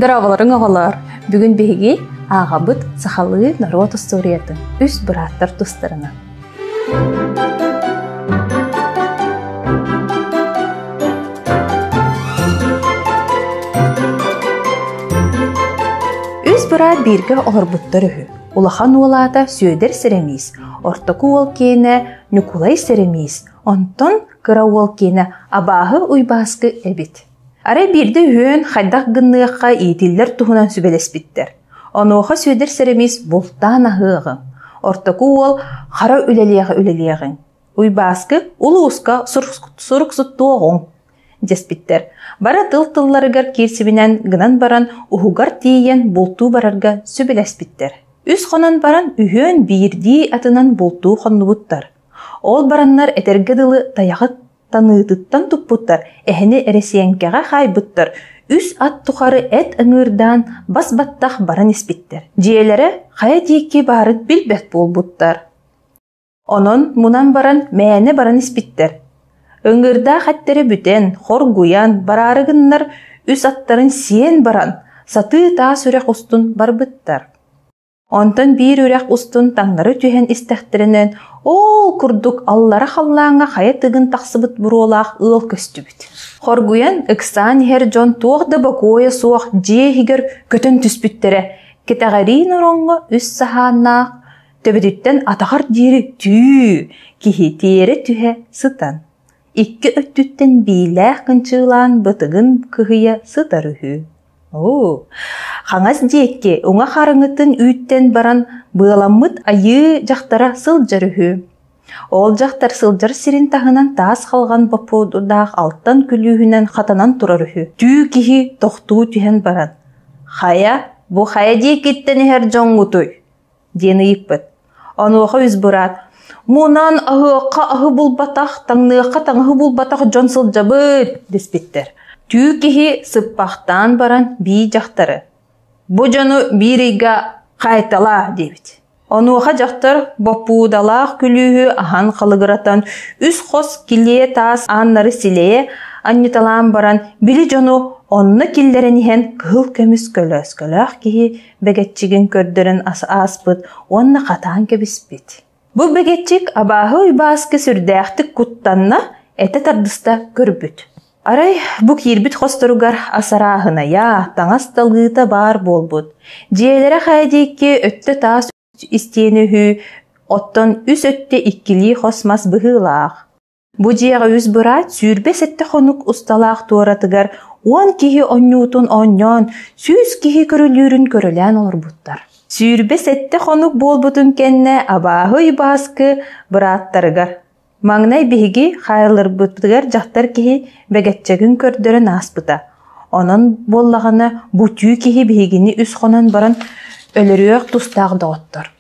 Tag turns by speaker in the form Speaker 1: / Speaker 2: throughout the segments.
Speaker 1: Дорооболоруҥ оҕолоор! Бүгүн биһиги ааҕабыт сахалыы норуот устуоруйатын үс бырааттар тустарынан. Үс быраат бииргэ олорбуттар үһү. Улахан уол аата Сүөдэр Сэрэмиис, ортоку уол киэнэ Ньукулай Сэрэмиис, онтон кыра уол киэнэ Абааһы Уйбааскы эбит. Арай биирдэ үһүөн хайдах гынныахха иитиллэр туһунан сүбэлэспиттэр. Онуоха Сүөдэр Сэрэмиис бултаан аһыаҕыҥ, ортоку уол хара үлэлиэҕи үлэлиэҕиҥ, Уйбааскы улууска суруксуттуоҕуҥ дэспиттэр. Бары тыл-тылларыгар киирсибинэн гынан баран уһугар тиийэн бултуу барарга сүбэлэспиттэр. Үс хонон баран үһүөн биирдии атынан бултуу хоннубуттар. Ол бараннар этэргэ дылы тайаҕы таныытыттан туппуттар, эһэни эрэсиэҥкэҕэ хаайбыттар, үс ат тухары эт ыҥыырдаан бас-баттах баран испиттэр. Дьиэлэрэ хайа диэки баарын билбэт буолбуттар. Онон мунан баран мээнэ баран испиттэр. Ыҥыырдаах эттэрэ бүтэн, хоргуйан, бараары гыннар үс аттарын сиэн баран, сатыы таас үрэх устун барбыттар. Онтон биир үрэх устун таҥнары түһэн истэхтэринэн, оол курдук аллара халлааҥҥа хайа тыгын тахсыбыт буруолаах ыал көстүбүт. Хоргуйан, ыксаан иһэр дьон туох да бокуойа суох дьиэ иһигэр көтөн түспүттэрэ, кэтэҕэриин ороҥҥо үс саһааннаах, төбөтүттэн атаҕар диэри түү киһи тиэрэ түһэ сытан, икки өттүттэн биилээх кынчыылаан бытыгын кыһыйа сытар үһү. Оо, хаҥас диэки уҥа харыҥытын үүттэн баран быаламмыт айыы дьахтара сылдьар үһү. Ол дьахтар сылдьар сирин таһынан таас халҕан боппуодаах алтан күлүүһүнэн хатанан турар үһү. Түү киһи тохтуу түһэн баран, «Хайа, бу хайа диэкиттэн иһэр дьоҥҥутуй?» диэн ыйыппыт. Онуоха үс быраат «Мунан аһыахха аһы булбатах, таҥныахха таҥаһы булбатах дьон сылдьабыт» дэспиттэр. Түү киһи сыппахтаан баран бии дьахтары «Бу дьону биир ыйга хаайталаа» диэбит. Онуоха дьахтар боппуудалаах күлүүһү аһан халыгыратан үс хос килиэ таас ааннары силэйэ анньыталаан баран били дьону онно киллэрэн иһэн кыһыл көмүс көлөөскөлөөх киһи бэгэччигин көрдөрөн ааспыт уонна хатаан кэбиспит. Бу бэгэччик абааһы Уйбааскы сүрдээхтик куттанна, этэ тардыста көрбүт. Арай бу киирбит хосторугар ас арааһынайа, таҥас талыыта баар буолбут. Дьиэлэрэ хайа диэки өттө таас истиэнэ үһү, оттон үс өттө иккилии хос мас быһыылаах. Бу дьиэҕэ үс быраат 27 хонук усталаах туоратыгар 10 киһи онньуутун оонньоон, 100 киһи көрүлүүрүн көрүлээн олорбуттар. 27 хонук буолбутун кэннэ абааһы Уйбааскы бырааттарыгар «Маҥнай биһиги хаайылларбытыгар дьахтар киһи бэгэччэгин көрдөрөн ааспыта. Онон буоллаҕына бу түү киһи биһигини үс хонон баран өлөрүөх тустаах доҕоттор.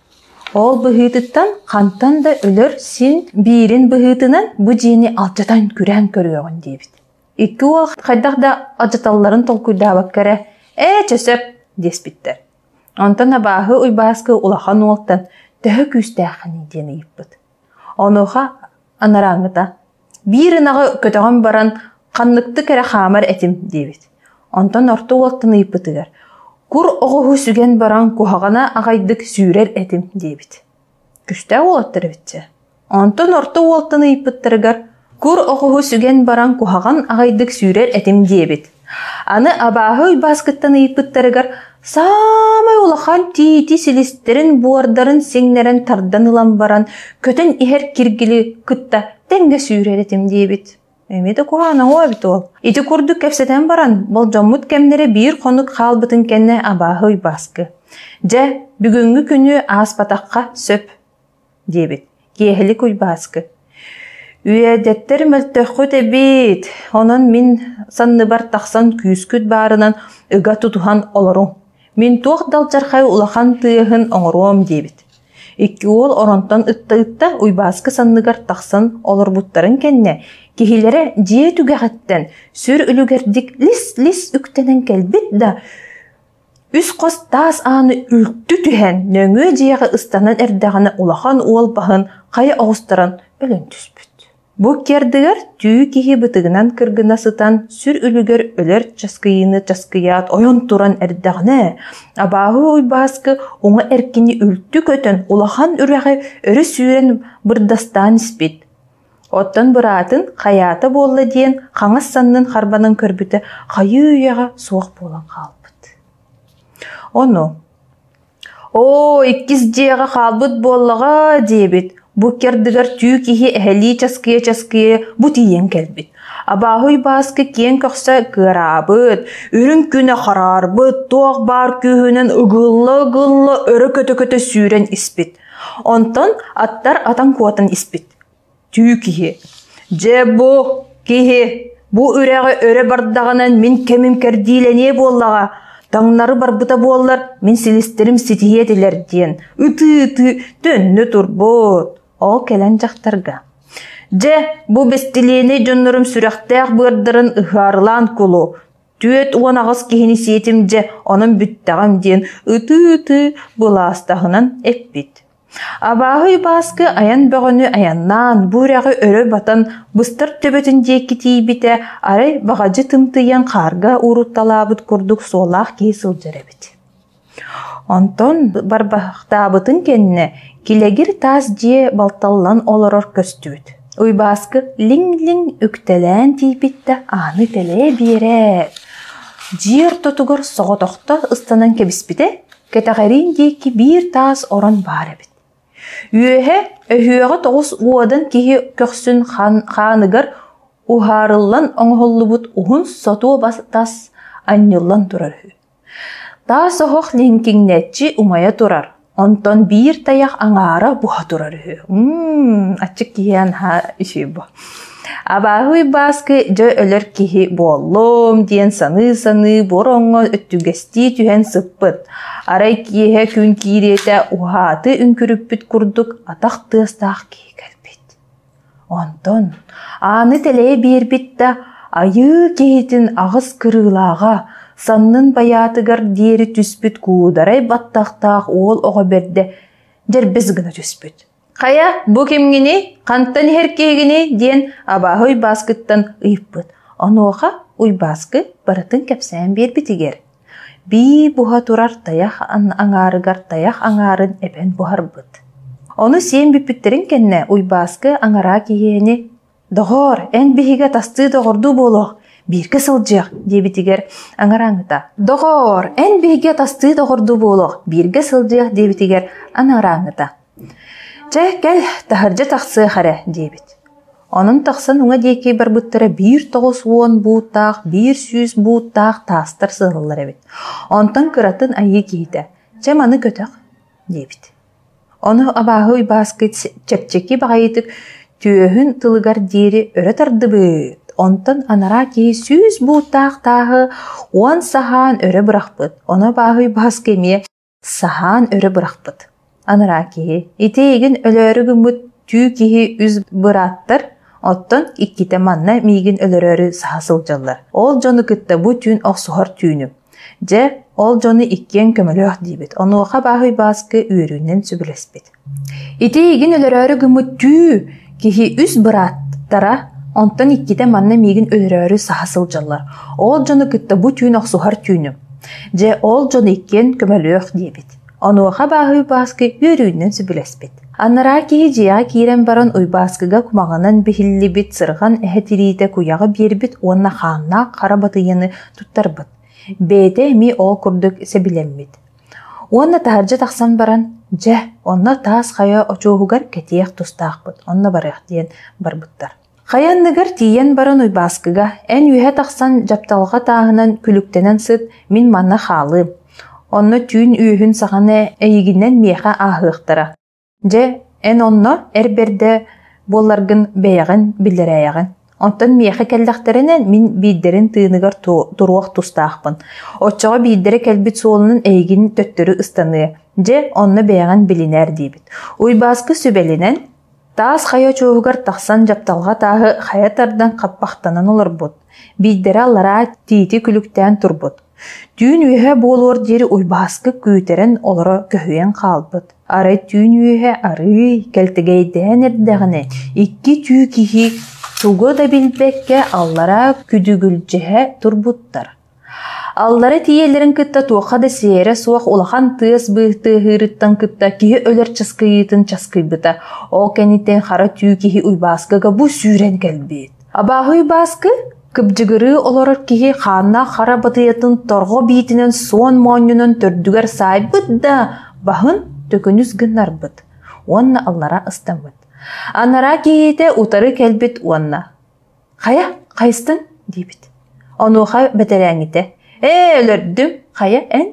Speaker 1: Ол быһыытыттан хантан да өлөр син биирин быһыытынан бу дьиэни алдьатан күрээн көрүөҕүн диэбит. Икки уол хайдах да алдьаталларын толкуйдаабакка эрэ «Ээ, чэ сөп» диэспиттэр. Онтон абааһы Уйбааскы улахан уолтан «Төһө күүстээххиний?» диэн ыйыппыт. Онуоха анарааҥҥыта «Биир ынаҕы көтөҕөн баран ханныктык эрэ хаамар этим» диэбит. Онтон орто уолтан ыйыппытыгар «Кур оҕуһу сүгэн баран куһаҕана аҕайдык сүүрэр этим» диэбит. Күстээх уолаттар эбитчэ. Онтон орто уолтан ыйыппыттарыгар «Кур оҕуһу сүгэн баран куһаҕан аҕайдык сүүрэр этим» диэбит. Аны абааһы Уйбааскыттан ыйыппыттарыгар саамай улахан тиити силистэрин буордарын сиҥнэрэн тардан ылан баран көтөн иһэр киргили кытта тэҥҥэ сүүрэр этим диэбит. Эмиэ да куһаҕан оҥо эбит уол. Ити курдук кэпсэтэн баран, болдьоммут кэмнэрэ биир хонук хаалбытын кэннэ абааһы Уйбааскы: «Дьэ, бүгүҥҥү күнү ааспатахха сөп» диэбит. Киэһэлик Уйбааскы: «Үөдэттэр мөлтөххүт эбит, онон мин санныбар тахсан күүскүт баарынан ыга тутуһан олоруҥ. Мин туох да алдьархай улахан тыаһын оҥоруом» диэбит. Икки уол оронтон ытта-ытта Уйбааскы санныгар тахсан олорбуттарын кэннэ киһилэрэ дьиэ түгэҕиттэн сүр үлүгэрдик лис-лис үктэнэн кэлбит да үс хос таас ааны үлтү түһэн нөҥүө дьиэҕэ ыстанан эрдэҕинэ улахан уол баһын хайа оҕустаран өлөн түспүт. Бу икки түү киһи бытыгынан кыргына сытан сүр үлүгэр өлөр часкыйыыны часкыйаат ойон туран эрдэҕинэ, абааһы Уйбааскы уҥа эркини үлтү көтөн улахан үрэҕи өрө сүүрэн бырдастаан испит. Оттон быраатын хайаата буолла диэн хаҥас саннын харбанан көрбүтэ хайыы-үйэҕэ суох буолан хаалбыт. Ону «Оо, иккис дьиэҕэ хаалбыт буоллаҕа» диэбит, бу икки түү киһи эһэлии часкыйа-часкыйа бу тиийэн кэлбит. Абааһы Уйбааскы киэҥ көхсө кыараабыт, үрүҥ күнэ хараарбыт, туох баар күүһүнэн ыгылла-ыгылла өрө көтө-көтө сүүрэн испит. Онтон аттар атан куотан испит. Түү киһи: «Дьэ бу киһи бу үрэҕи өрө бардаҕынан мин кэмим кэрдиилэниэ буоллаҕа, таҥнары барбыта буоллар мин силистэрим ситиһиэ этилэр» диэн ытыы-ытыы төннө турбут. Ол кэлэн дьахтарга: «Дьэ, бу бэстилиэнэй дьоннорум сүрэхтээх быардарын ыһаарылаан кулу, 48 киһини сиэтим дьэ, онон бүттэҕим» диэн ытыы-ытыы былаастаһынан эппит. Абааһы Уйбааскы айан бөҕөнү айаннаан, бу үрэҕи өрө батан, быстар төбөтүн диэки тиийбитэ, арай баҕадьы тымтыйан хаарга уурутталаабыт курдук суолаах киһи сылдьар эбит. Онтон барбахтаабытын кэннэ килэгир таас дьиэ балталлан олорор көстүбүт. Уйбааскы лиҥ-лиҥ үктэлээн тиийбит да ааны тэлэйэ биэрээт, дьиэ ортотугар соҕотохто ыстанан кэбиспитэ, Кэтэҕэриин диэки биир таас орон баар эбит. Үөһэ өһүөҕэ тоҕус уодан киһи көхсүн хааныгар уһаарыллан оҥоһуллубут уһун сотуо тас анньыллан турар үһү. Таас оһох лиҥкиҥнэччи умайа турар, онтон биир тайах аҥаара буһа турар үһү. Аччык киһиэн наһаа үчүгэй бу. Абааһы Уйбааскы дьэ өлөр киһи буоллум диэн саныы-саныы бороҥҥо өттүгэстии түһэн сыппыт. Арай киэһэ күн киириэтэ уһааты үҥкүрүппүт курдук атах тыастаах киһи кэлбит. Онтон ааны тэлэйэ биэрбит да айыы киһитин аҕыс кырыылааҕа саннын байаатыгар диэри түспүт куударай баттахтаах уол оҕо бэрдэ дьэрбэс гына түспүт. Хайа, бу кимҥиний, хантан иһэр киһигиний диэн абааһы Уйбааскыттан ыйыппыт. Онуоха Уйбааскы барытын кэпсээн биэрбитигэр, бии буһа турар тайах аҥаарыгар тайах аҥаарын эбэн буһарбыт. Ону сиэн бүппүттэрин кэннэ Уйбааскы аҥараа киһиэни «Доҕоор, эн биһиги атастыы доҕордуу буолуох, бииргэ сылдьыах» диэбитигэр аҥарааҥыта «Доҕоор, эн биһиги атастыы доҕордуу буолуох, бииргэ сылдьыах» диэбитигэр анарааҥыта «Чэ, кэл, таһырдьа тахсыах эрэ» диэбит. Онон тахсан уҥа диэки барбыттара биир 90 бууттаах, 100 бууттаах таастар сыһаллар эбит. Онтон кыратын айыы киһитэ «Чэ, маны көтөх» диэбит. Ону абааһы Уйбааскы чэпчэки баҕайытык түөһүн тылыгар диэри өрө тардыбыт, онтон анараа киһи 100 бууттаах тааһы 10 саһаан өрө бырахпыт, ону абааһы Уйбааскы эмиэ саһаан өрө бырахпыт. Анараа киһи ити эйигин өлөөрү гыммыт түү киһи үс бырааттар, оттон иккитэ манна миигин өлөрөөрү саһа сылдьаллар. Ол дьону кытта бу түүн охсуһар түүнүм. Дьэ, ол дьону иккиэн көмөлөөх диибит. Онуоха Бааһый Бааскы үөрүүнэн сөбүлэспит. Ити эйигин өлөрөөрү гыммыт түү киһи үс бырааттара, онтон иккитэ манна миигин өлөрөөрү саһа сылдьаллар. Ол дьону кытта бу түүн охсуһар түүнүм. Дьэ, ол дьону иккиэн көмөлүөх диэбит. Онуоха Бааһый Бааскы үөрүүнэн сөбүлэспит. Анараа киһи дьиэҕэ киирэн баран Уйбааскыга кумаҕынан биһиллибит сырҕан эһэ тириитэ куйаҕы биэрбит уонна хааннаах хара батыйаны туттарбыт. Бэйэтэ эмиэ ол курдук сэбилэммит. Уонна таһырдьа тахсан баран, дьэ, онно таас хайа очуоһугар кэтиэх тустаахпыт, онно барыах диэн барбыттар. Хайа анныгар тиийэн баран Уйбааскыга эн үөһэ тахсан дьапталҕа тааһынан күлүктэнэн сыт, мин манна хаалыым. Онно түүн үөһүн саҕана эйигинэн миэхэ ааһыахтара. Дьэ, эн онно эр бэрдэ буолларгын бэйэҕин биллэрээйэҕин. Оттон миэхэ кэллэхтэринэ мин биирдэрин тыыныгар туруох тустаахпын. Оччоҕо биирдэрэ кэлбит суолунан эйигин төттөрү ыстаныа. Дьэ, онно бэйэҕин билинээр диэбит. Уйбааскы сүбэлинэн, таас хайа очуоһугар тахсан дьапталҕа тааһы хайа тардан хаппахтанан олорбут. Биирдэрэ аллараа тиити күлүктээн турбут. Түүн үөһэ буолуор диэри Уйбааскы күүтэрэн олоро көһүйэн хаалбыт. Арай түүн үөһэ арыый кэлтэгэйдээн эрдэҕинэ икки түү киһи тугу да билбэккэ аллараа күдүгүлдьүһэ турбуттар. Аллара тиийэллэрин кытта туохха да сиэрэ суох улахан тыас тыаһыырыттан кытта киһи өлөр часкыйыытын часкыйбыта. Ол кэнниттэн хара түү киһи Уйбааскыга бу сүүрэн кэлбит. Абааһы Уйбааскы кыбдьыгырыы олорор киһи хааннаах хара батыйатын торҕо биитинэн суон моонньунан төрдүгэр саайбыт да баһын төкүнүс гыннарбыт уонна аллара ыстаммыт. Анараа киһитэ утары кэлбит уонна «Хайа, хайыстын?» диэбит. Онуоха бэтэрээҥҥитэ «Ээ, өлөрдүм, хайа эн?»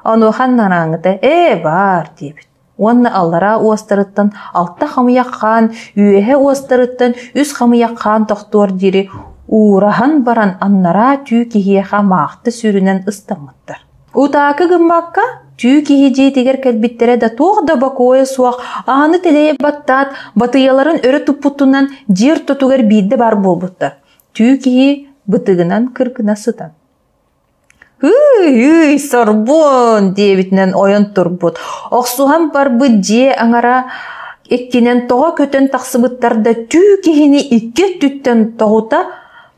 Speaker 1: Онуоха анарааҥҥыта «Ээ, баар» диэбит уонна аллараа уостарыттан алта хамыйах хаан, үөһэ уостарыттан үс хамыйах хаан тохтуор диэри уураһан баран аннараа түү киһиэхэ маахта сүрүнэн ыстаммыттар. Утаакы гыммакка түү киһи дьиэтигэр кэлбиттэрэ да туох да бокуойа суох ааны тэлэйэ баттаат батыйаларын өрө туппутунан дьиэ ортотугар биирдэ баар буолбуттар. Түү киһи бытыгынан кыргына сытан «Ый-ый, сорбун!» диэбитинэн ойон турбут. Охсуһан барбыт дьиэ аҥара иккинэн тоҕо көтөн тахсыбыттар да түү киһини икки өттүттэн тоҕута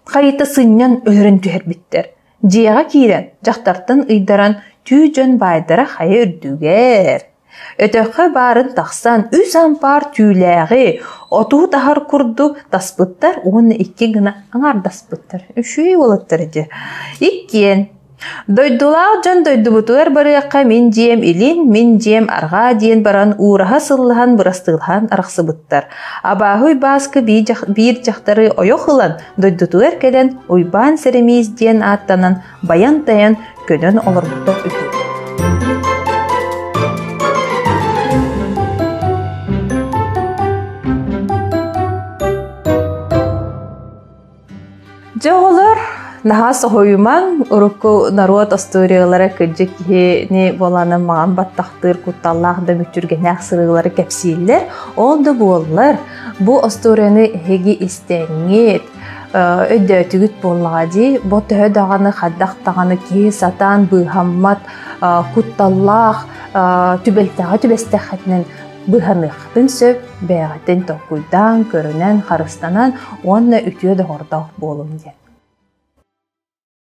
Speaker 1: хайыта сынньан өлөрөн түһэрбиттэр. Дьиэҕэ киирэн, дьахтартан ыйдаран түү дьон баайдара хайа үрдүгэр Өтөххө баарын тахсан үс ампаар түүлээҕи отуу таһар курдук таспыттар уонна икки гына аҥаардаспыттар. Үчүгэй уолаттар ити. Иккиэн Дойдулаах дьон дойдубутугар барыахха мин дьиэм илин, мин дьиэм арҕаа диэн баран уураһа сыллаһан бырастыылаһан арахсыбыттар. Абааһы Уйбааскы биир дьахтары ойох ылан дойдутугар кэлэн Уйбаан Сэрэмиис диэн ааттанан байан-тайан көнөн олорбута үһү. Дьэ оҕолор, наһаа соһуйумаҥ, урукку норуот остуоруйалара кырдьык киһини буоланан маҕан баттахтыыр кутталлаах да мүччүргэнээх сырыылары кэпсииллэр. Ол да буоллар, бу остуоруйаны эһиги истэҥҥит, өйдөөтүгүт буоллаҕа дии. Бу төһө даҕаны хайдах даҕаны киһи сатаан быыһаммат кутталлаах түбэлтэҕэ түбэстэххитинэн быыһаныаххытын сөп, бэйэҕитин толкуйдаан, көрүнэн, харыстанан уонна үтүө доҕордоох буолуҥ диэн.